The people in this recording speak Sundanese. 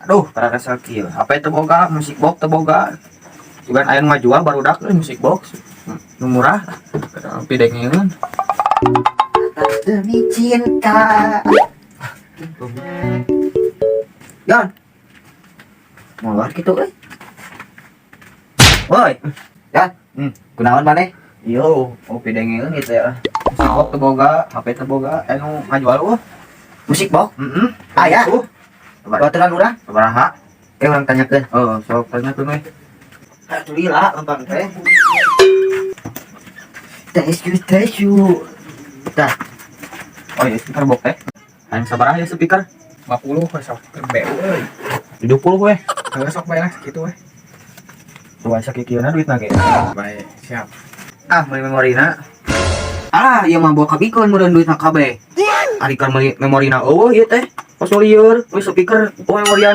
Aduh, karasa kieu. HP teu boga, music box teu boga. Juga aya nu ngajual barudak euy music box. Nu murah. Pidengeun. Demi cinta. Yon. Molor gitu euy. Woi. Ya. Kunaon maneh? Yo, oh pidengeun gitu ya. Music box teu boga, HP teu boga, aya nu ngajual euweuh. Music box? Heeh. Aya. Sabaraha? Baturan urang. Sabaraha? Eh, urang tanyakeun. Oh, sok tanyakeun we. Atuh lila lempang teh. Thank you, thank you. Tah. Oh iya, speaker box teh. Hayang sabaraha ya speaker? 50 we, sok keur BU euy. 70 we. Heuh, sok bae lah sakitu we. Tuh sakikieuna duitna ge. Bae, siap. Ah, meuli memorina. Ah, ieu mah bawa kabikeun meureun duitna kabeh. Ari keur meuli memorina euweuh ieu teh. Kos lieur, we speaker, oh memorian.